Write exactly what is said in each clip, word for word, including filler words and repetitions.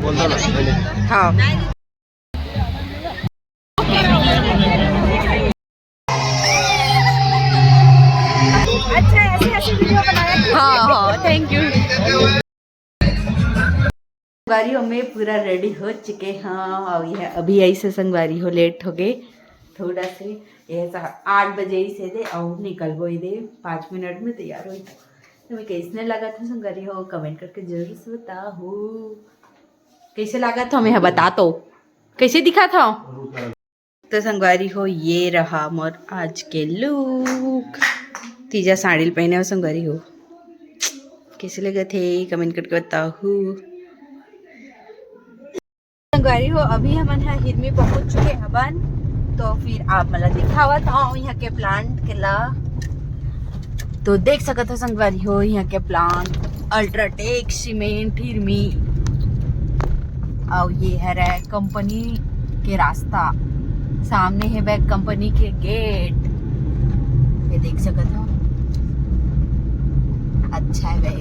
हाँ। अच्छा, ऐसे ऐसे वीडियो बनाया। हाँ, हाँ, thank you। संगवारी हो, मैं पूरा रेडी हो चुके हाँ, अउ ये अभी ऐसे संगवारी हो लेट हो गए थोड़ा से। ये सा-, आठ बजे ही से दे अउ निकलबो ही दे, पाँच मिनट में तैयार हो। तो मैं कैसने लगा था संगवारी हो, कमेंट करके जरूर से बताओ। कैसे लगा था मैं बता तो, कैसे दिखा था? तो संगवारी हो, ये रहा मोर आज के लुक। तीजा साड़ी ल पहने हो संगवारी हो, कैसे लगत हे कमेंट करके बताहू। संगवारी हो, अभी हमन ह हिरमी पहुंच चुके हवन, तो फिर आप मन ला दिखावत हूँ यहाँ के प्लांट के ला। तो देख सकत हो संगवारी हो, यहाँ के प्लांट अल्ट्राटेक सीमेंट हिरमी, अउ ये हरे कंपनी के रास्ता, सामने हे बैग कंपनी के गेट, ये देख सकत हो, अच्छा है बैग।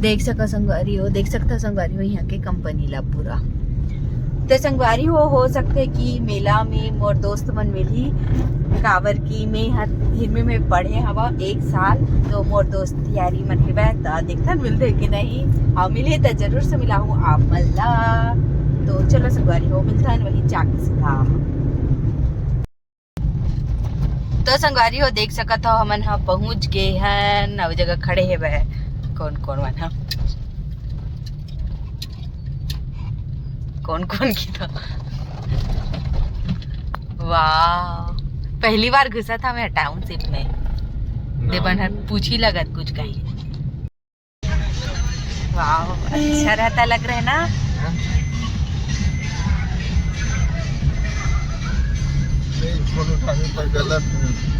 देख सका संगवारी हो, देख सकता संगवारी हो यहाँ के कंपनी ला पूरा। तो संगवारी हो, हो सकथे कि मेला में मोर दोस्त मन मिलही, काबर कि मैं ह हिरमी में पढ़े हवा एक साल, तो मोर दोस्त यारी मन के बैग त देखथन मिलथे कि नहीं, अउ मिलही त जरूर से मिलाहूँ आप मन ला। तो चलो संगवारी हो, मिलथन वही जाके सीधा। तो संगवारी हो, देख सकत हो, हमन ह पहुंच गे हन, अउ जगह खड़े हे वह कौन कौन मन ह, कौन कौन की तो। वाह, पहली बार घुसा था मैं टाउनशिप में। देवन हर पूछी लगत कुछ कहीं। वाह, अच्छा रहता लग रहा है ना। नहीं, फोन उठाने पर गलत है।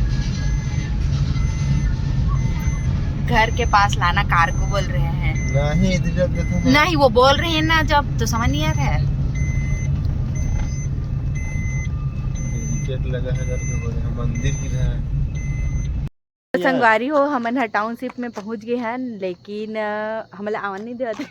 घर के पास लाना कार को बोल रहे हैं। नहीं, इधर जाते थे ना। नहीं, वो बोल रहे हैं ना, जब तो समझ नहीं आ रहा है। गेट लगा है घर के बगल में, मंदिर किधर है? तो संगवारी हो, हमन ह टाउनशिप में पहुंच गए हन, लेकिन अ, हमला आवन नहीं देवत हे।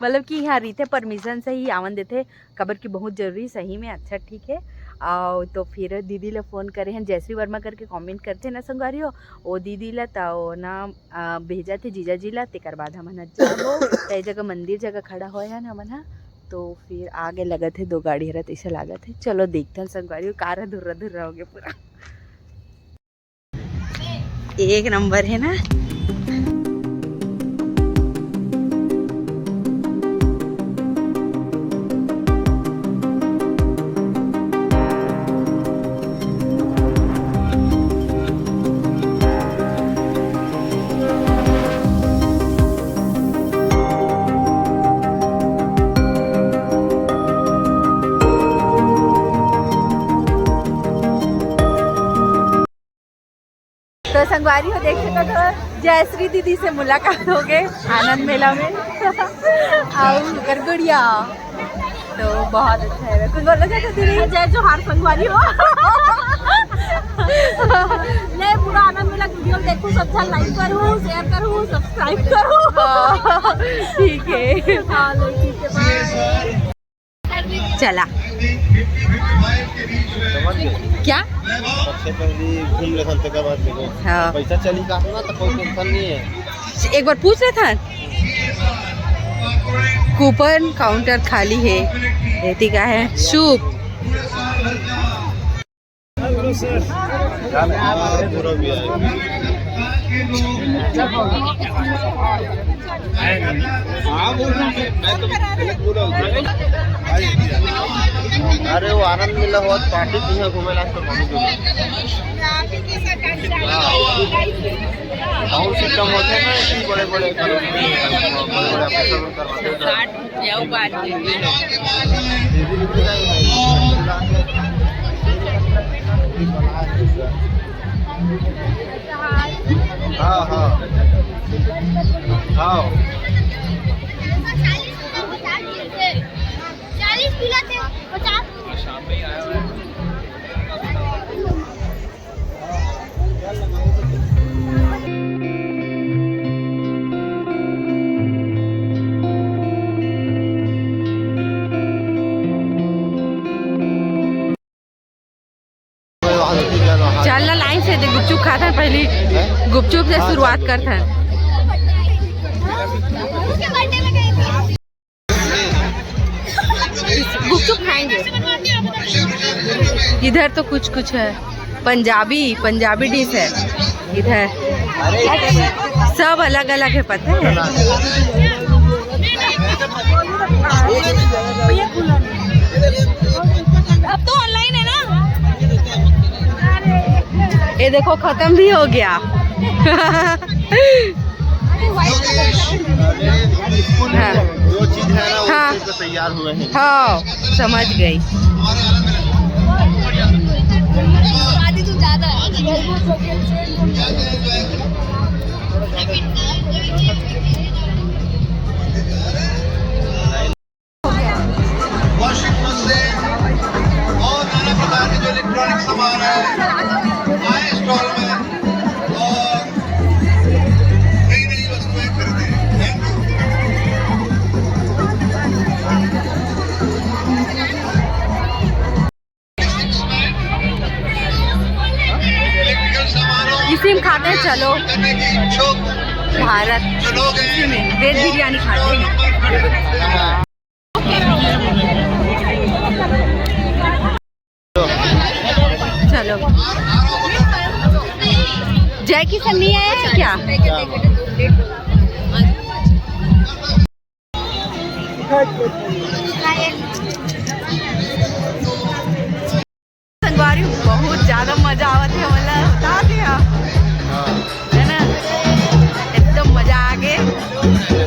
मतलब कि यहाँ रहिथे, परमिशन से ही आवन देथे, काबर कि बहुत जरूरी, सही में। अच्छा, ठीक है। अउ तो फिर दीदी ला फोन करे हन, जयश्री वर्मा करके कमेंट करथे ना संगवारी हो, वो दीदी ला, त वो ना अ, भेजा थे जीजा जी ला, तेकर बाद हमन ह जाबो। त ए जगह मंदिर जगह खड़ा होए हन हमन ह, तो फिर आगे लगत हे दो गाड़ी हरा, तैसे लागत हे। चलो देखथन संगवारी हो, कार ह धुर्रा धुर्रा हो गया पूरा। एक नंबर है ना। तो संगवारी हो, देख सकत हो, जयश्री दीदी से मुलाकात हो गए आनंद मेला में। अउ ओकर गुड़िया तो बहुत अच्छा है। कुछ बोलना चाहते दीदी? जय जोहार संगवारी हो। ले पूरा आनंद मेला वीडियो देखो, सब झन लाइक करो, शेयर करो, सब्सक्राइब करो। हाँ, ठीक है। हाँ, ले ठीक है, बाय। चला। समझ गए? क्या? सबसे पहले घूम ले, तेकर बाद देखो। हाँ। पैसा चली काटना तो कोई टेंशन नहीं है। एक बार पूछ ले था। कूपन काउंटर खाली है। एती का है? सूप। हाँ, पूरा भी आया। हाँ, बोल रहा हूँ, मैं तो गलत बोला हूँ। अरे, वो आनंद मेला हुआ, पार्टी थी यहाँ घूमे लायक तो बहुत दूर। साउंड सिस्टम होते हैं ना, इतनी बड़े बड़े, बड़े बड़े ऑपरेशन करवाते हैं। हाँ, हाँ। हाँ। चालीस किलो थे, पचास। चलिए, गुपचुप से शुरुआत करते हैं। गुपचुप खाएंगे। इधर तो कुछ कुछ है, पंजाबी, पंजाबी डिश है इधर। सब अलग अलग है, पता है। अब तो ऑनलाइन है ना। ये देखो, खत्म भी हो गया। हाँ। जो चीज है ना, वो हाँ। चीज पे तैयार हुए हैं। हाँ, समझ गई। वॉशिंग मशीन और नाना प्रकार के जो इलेक्ट्रॉनिक सामान है, आए स्टॉल में और नई नई वस्तुएं खरीदें। Thank you। इसी में खाते हैं, चलो। भारत, इसी में वेज बिरयानी खाते हैं। चलो, जय किशन नहीं आया है क्या? संगवारी, बहुत ज्यादा मजा आवत है, मतलब, बता दे हम। हाँ। है ना, एकदम मजा आ गए।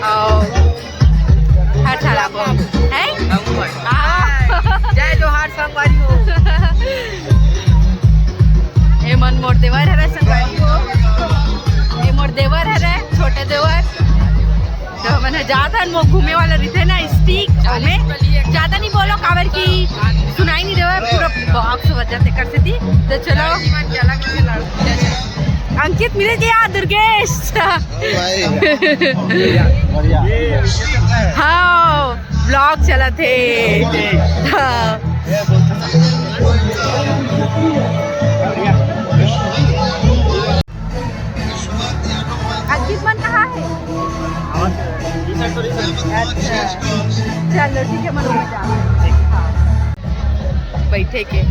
और हर साल आपको है। हाँ। जय जोहार संगवारी हो। ए मन मोर देवर हरे संगवारी हो, ए मोर देवर हरे, छोटे देवर। तो हमन ह जात हन, वो घूमे वाला रहिथे ना, स्टिक में ज्यादा नहीं बोलो, काबर की सुनाई नहीं देवे, पूरा बॉक्स बजत एकर सेती। तो चलो, अंकित मिले गया दुर्गेश। भाई। हाँ, ब्लॉग चलत हे। हाँ। अंकित मन कहाँ है? अच्छा, चलो ठीक है, मन में जा। हाँ। बैठे के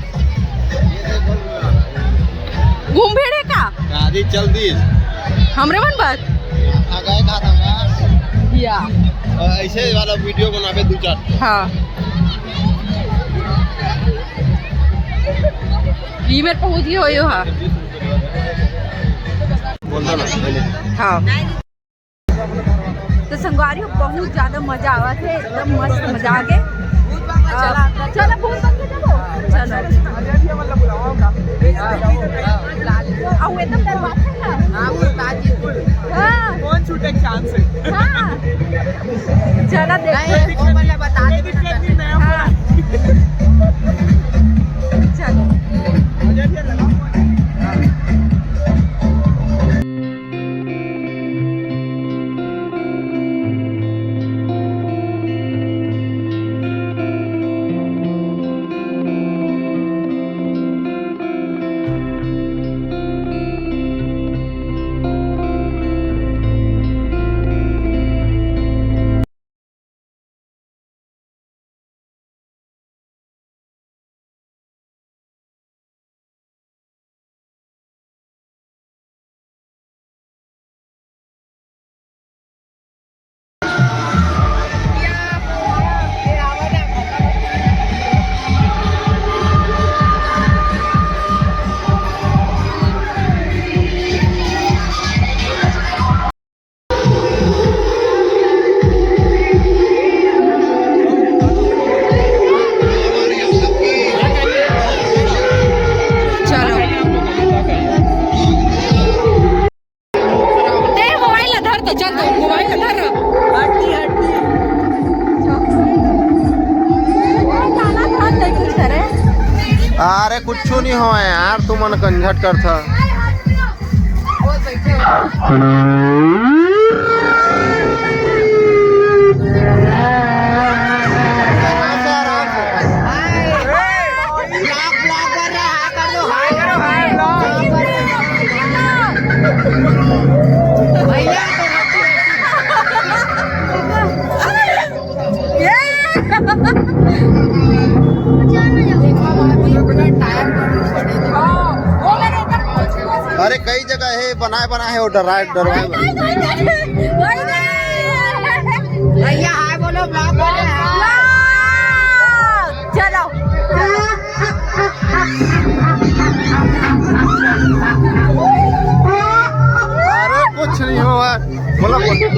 घूम भेड़े का गाड़ी चल दी। हमरे मन बात आ गए का था ना? या। और ऐसे वाला वीडियो बनावे दो चार। हाँ। ई मेर पहुंच गए हो यो, हाँ। बोलता ना पहले। हाँ। तो संगवारी हो, बहुत ज्यादा मजा आवा थे, एकदम मस्त मजा आ गए। चला, चला, भूत बन के चलो। चलो। अब एकदम डरवाते हैं ना। हाँ, वो ताजी। हाँ। कौन छूटे चांस है? हाँ। चला, देखो। नहीं, वो मतलब बता दे, कोई दिक्कत नहीं, नया हाँ। फोन। चलो। चलो। ते मोबाइल ला धर तो चल, तो मोबाइल ला धर। हड्डी, हड्डी। अरे कुछ नहीं हो यार, तुमन कंझट करथा। डराए, डरवाए। भैया हाय बोलो, ब्लॉग बोले हैं। चलो। अरे कुछ नहीं हुआ, बोलो, बोलो।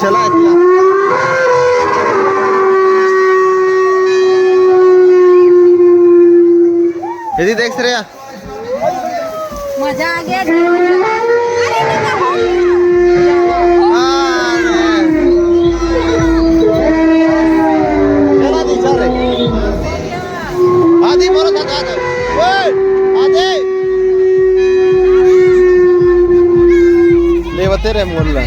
चला, चला। यदि देख रहे हैं। मजा आ गया। अरे, अरे। चला दी, चल रही। आदि मरो था, आदि। ओए, आदि। ले बते रे मोल्ला।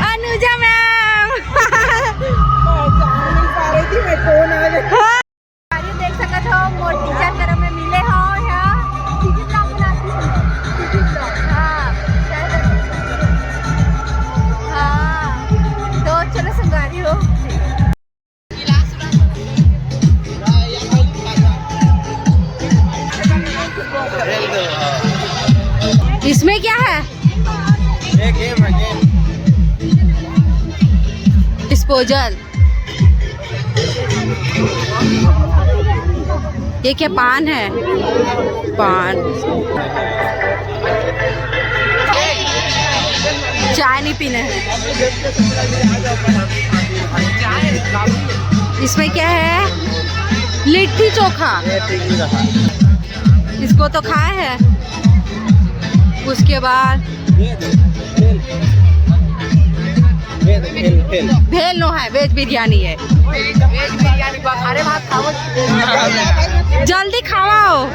अनुजा मैम। पहचान नहीं पा रही थी मैं, कौन आ गई। हाँ। अरे देख सकत हो, मोर टीचर करा में मिले हो यहाँ। टिकट ला बनाती हूँ। टिकट ला। हाँ। हाँ। तो चलो संगवारी हो। इसमें क्या है? ये गेम है, गेम। डिस्पोजल। ये क्या पान है? पान। चाय नहीं पीना है। इसमें क्या है? लिट्टी चोखा। इसको तो खाए है। उसके बाद भेल नो है, वेज बिरयानी है। वेज बिरयानी बा, अरे भात खाओ। जल्दी खावाओ,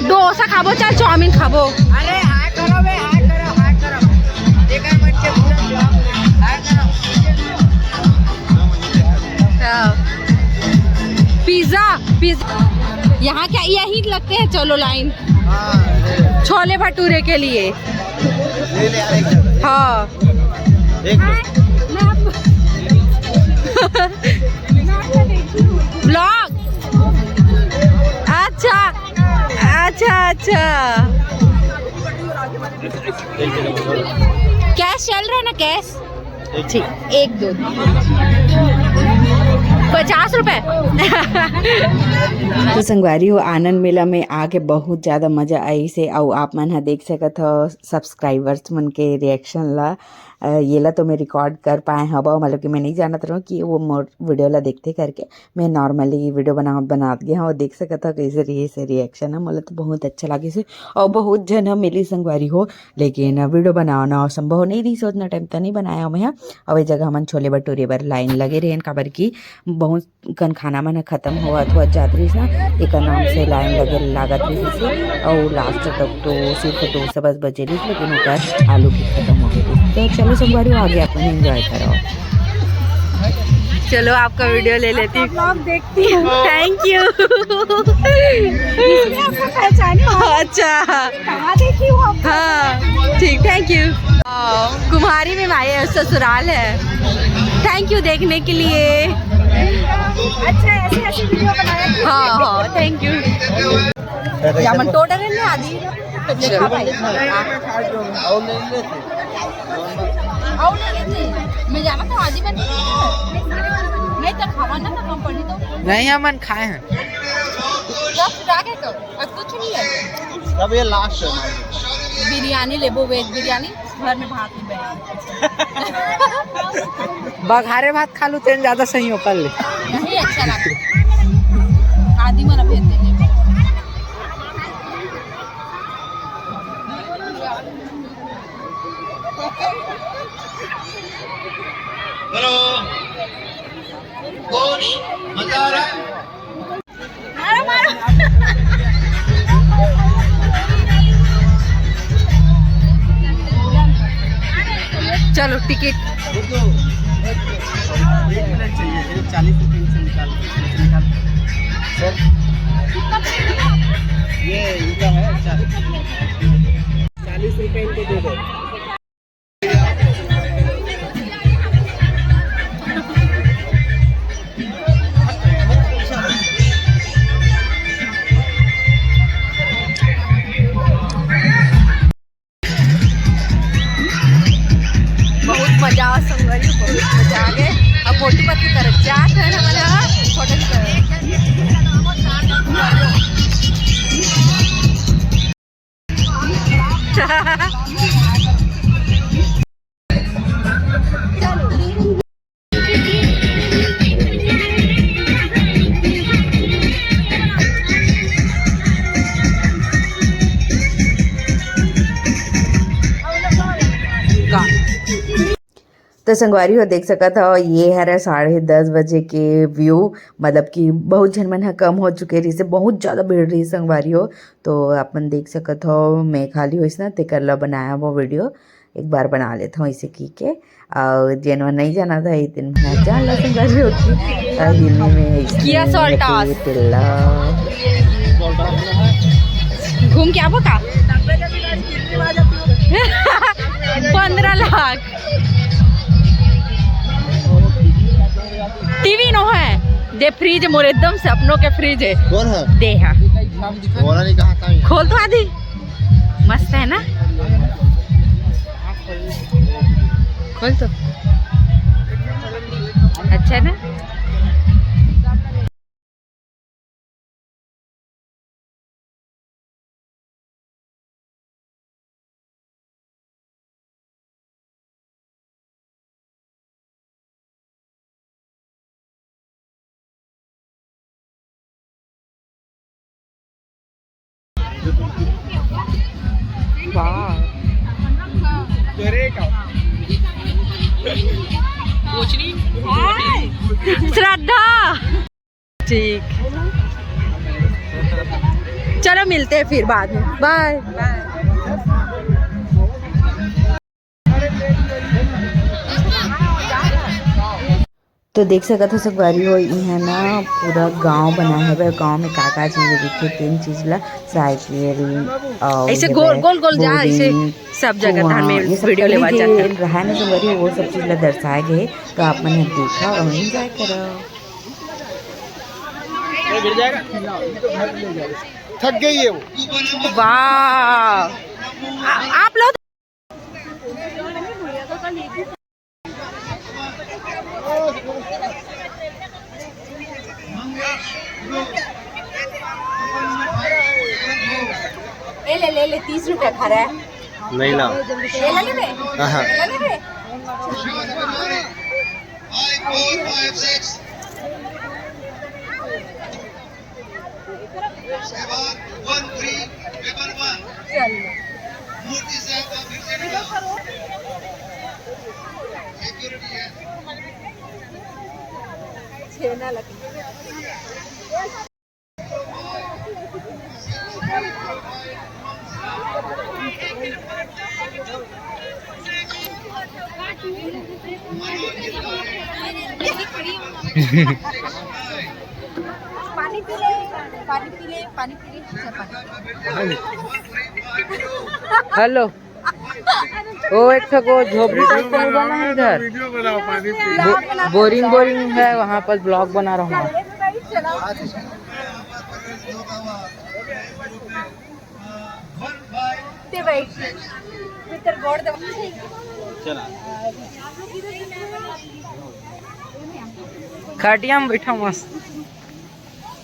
डोसा खाबो चाहे चाउमीन खाबो। अरे हाय करो बे, हाय करो, हाय करो। एकर मन के पूरा ब्लॉग हाय करो। हाँ। Pizza, pizza. यहाँ क्या यही लगते हैं? चलो लाइन। हाँ, ले। छोले भटूरे के लिए। ले ले यार, एक। हाँ। एक। ब्लॉग। अच्छा, अच्छा, अच्छा। कैश चल रहा है ना, कैश? ठीक, एक दो। पचास रुपए। तो संगवारी हो, आनंद मेला में आके बहुत ज्यादा मजा आइस हे। अउ आप मन ह देख सकत हो सब्सक्राइबर्स मन के रिएक्शन ला। अ, येला तो मैं रिकॉर्ड कर पाए हवं, मतलब कि मैं नहीं जानत रहूं कि वो मोर वीडियो ला देखते करके। मैं नॉर्मली वीडियो बनावत बनात गे हवं, देख सकत हो कैसे रहिस हे रिएक्शन ह। मोला तो बहुत अच्छा लागिस हे। अउ बहुत झन ह मिली संगवारी हो, लेकिन वीडियो बनाना संभव नहीं रहिस, ओतना टाइम त नहीं बनाया मैं ह। अउ ए जगह हमन छोले भटूरे बर लाइन लगे रहेन, काबर कि बहुत कन खाना मन ह खत्म होवत होवत जात रहिस ना, एकर नाम से लाइन लगे लागत रहिस हे। अउ लास्ट तक तो सिर्फ डोसा बस बचे रहिस, लेकिन ओकर आलू भी खत्म हो गए। तो चलो संगवारी हो, आगे अपन एंजॉय करो। चलो आपका वीडियो ले लेती हूँ। ब्लॉग देखती हूँ। Thank you. इसलिए आपको पहचानी हूँ। अच्छा। कहाँ देखी हूँ आपको? हाँ, ठीक, थैंक यू। कुम्हारी में माए ससुराल है। थैंक यू देखने के लिए। अच्छा, ऐसी ऐसी वीडियो बनाया कीजिए। हाँ, हाँ, थैंक यू। या मन टोटल है ना आदि। देखा भाई। अउ ले लेते। मैं जाना था आदि बन। नहीं तो खावा ना था कंपनी तो। नहीं, हमन खाए हैं। दस रुपया के तो, अब कुछ नहीं है। अब ये लास्ट है। बिरयानी लेबो, वेज बिरयानी, घर में भात नहीं बने। बघारे भात खा लू, तेन ज्यादा सही हो कर ले। नहीं अच्छा लगा। आदि मन भेज देंगे। हेलो, खुश, मजा आ रहा है? चलो, टिकट। एक मिनट चाहिए, ये चालीस रुपये से निकाल, निकाल। सर, ये इनका है, चालीस रुपये इनको दे दो। बहुत मजा आ संगवारी, बहुत मजा आ गए। अब फोटो मत कर, जात है ना, फोटो कर। तो संगवारी हो, देख सकत हो, ये हरे साढ़े दस बजे के व्यू, मतलब कि बहुत झन मन ह कम हो चुके रहिसे, बहुत ज़्यादा भीड़ रही संगवारी हो। तो आप मन देख सकत हो, मैं खाली होइस ना, तेकर ला बनाया वो वीडियो, एक बार बना लेत हूँ इसे की के। और जेन मन नहीं जाना था, ये दिन में जान ला संगवारी हो कि, अ, हिंदी में इसमें किया सॉल्टास। ये पिल्ला। घूम के आबो का? पन्द्रह लाख। टीवी नो है, दे फ्रिज मोर एकदम सपनों के फ्रिज है। कौन है? दे है। बोला नहीं कहा था ये। खोल तो आदि। मस्त है ना? खोल तो। अच्छा है ना? वाह। श्रद्धा। ठीक, चलो मिलते हैं फिर बाद में, बाय। तो देख सकत हो संगवारी हो, इहाँ ना पूरा गांव बना हवे। गांव में का का चीज दिखथे, तेन चीज ला, साइकिल और ऐसे गोल, गोल, गोल जा, ऐसे बोरिंग, सब जगह कुआं, धान में ये सब वीडियो लेवा जाथे। रहा ना संगवारी, वो सब चीज ला दर्शाए गए, तो आप मन देखा और एंजॉय करो। थक गई है वो। वाह, आ-, आप लोग ए, ले, ले, ले, तीस रुपया खा रहा है। नहीं लाओ। ये ले ले बे। हाँ, हाँ। ये ले ले बे। चल। छेना लगी। पानी पी ले, पानी पी ले, पानी पी ले, अच्छा, पानी। हेलो। वो एक ठो को झोपड़ी टाइप का नहीं बना है इधर। वीडियो बनाओ, पानी पी। बो-, बोरिंग, बोरिंग है, वहाँ पर ब्लॉग बना रहा हूँ। ते भाई, भीतर गोड़ दबा। चला। खटिया में बैठा मस्त।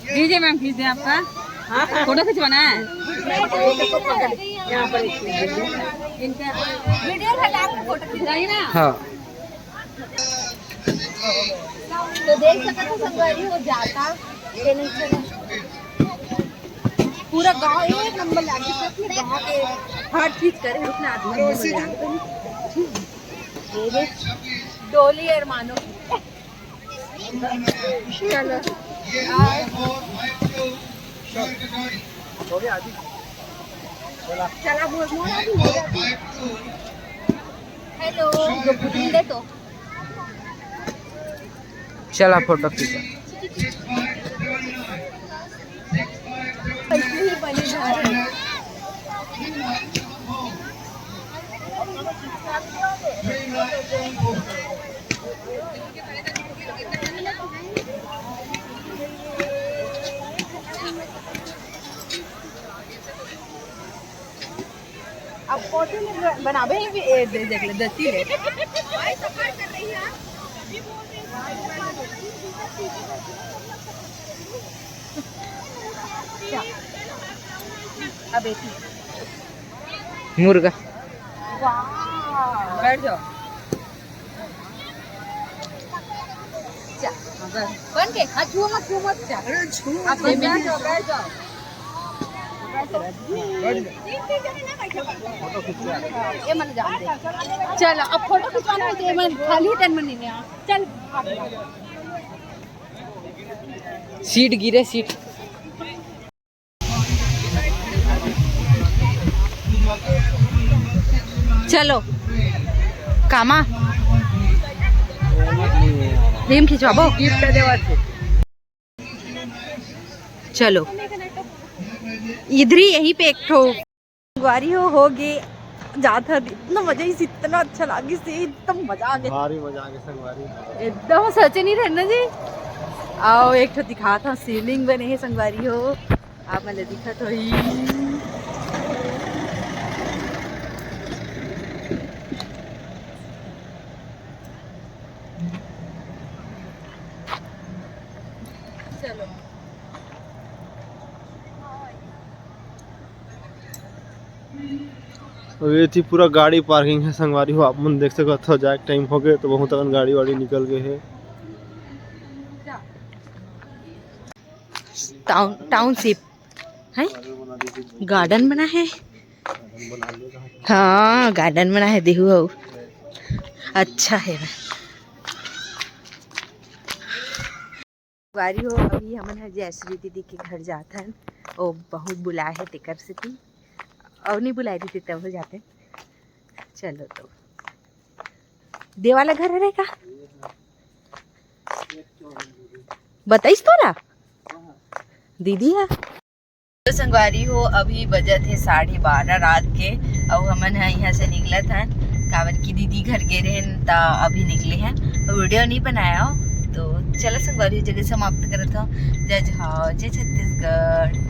डीजे मैम खींच दे आपका। फोटो खिंचवाना है। इनका वीडियो लगा के फोटो खिंचाइए ना। हाँ। तो देख सकते हो संगवारी हो जाता, पूरा गांव एक नंबर लागे, सच में गांव के हर चीज करे, रुकना आदमी। ये देख, डोली अरमानों की। चलो। चला, बोल, बोल, अभी हो गया। हेलो, जो बुकिंग दे तो। चला, फोटो खींचा। ऐसे ही बने जा रहे हैं। अब फोटो में बनाबे ही भी, ए, दे, देख ले, दसी ले। क्या? अब एक ही। मुर्गा। वाह। बैठ जाओ। जा, हाँ, बस। बन के? हाँ, छुओ मत, छुओ मत, जा। अरे, छुओ मत। आप बैठ जाओ, बैठ जाओ। बैठ जाओ। ये मन जान दे। चलो, अब फोटो खिंचवाना है, ये मन खाली टन में नहीं है। चल, भाग। सीट गिरे, सीट। चलो, कामा, एम खिंचवाबो। गिफ्ट देवा थे। चलो, इधर ही, यहीं पे एक ठो संगवारी हो, हो गे जात हन। इतना मजा, इस इतना अच्छा लागिस, एकदम मजा आ गया। भारी मजा आ गया संगवारी। एकदम सोचे नहीं रहना जी। आओ, एक ठो दिखात हंव, शिवलिंग बने हे संगवारी हो, आप मन ल दिखत होही। चलो। अब ये थी पूरा गाड़ी पार्किंग है संगवारी हो, आप मन देख सकत हो, जाए टाइम हो गए तो बहुत अकन गाड़ी वाड़ी निकल गए है। टाउन, टाउनशिप है, गार्डन बना है। हाँ, गार्डन बना है, देहू हो, अच्छा है। संगवारी हो, अभी हमन ह जयश्री दीदी के घर जात हन, ओ बहुत बुलाए हे तेकर सेती, अउ नहीं बुलाए रहिते तब हो जाते। चलो तो, दे वाला घर हरे का? बताइस तोला दीदी हा। तो संगवारी हो, अभी बजत हे साढ़े बारह रात के, अउ हमन ह इहाँ से निकलत हन, काबर कि दीदी घर गे रहेन, त अभी निकले हन। वीडियो नहीं बनाया हो, तो चलो संगवारी हो, जगह समाप्त करत हो। जय जोहार, जय छत्तीसगढ़।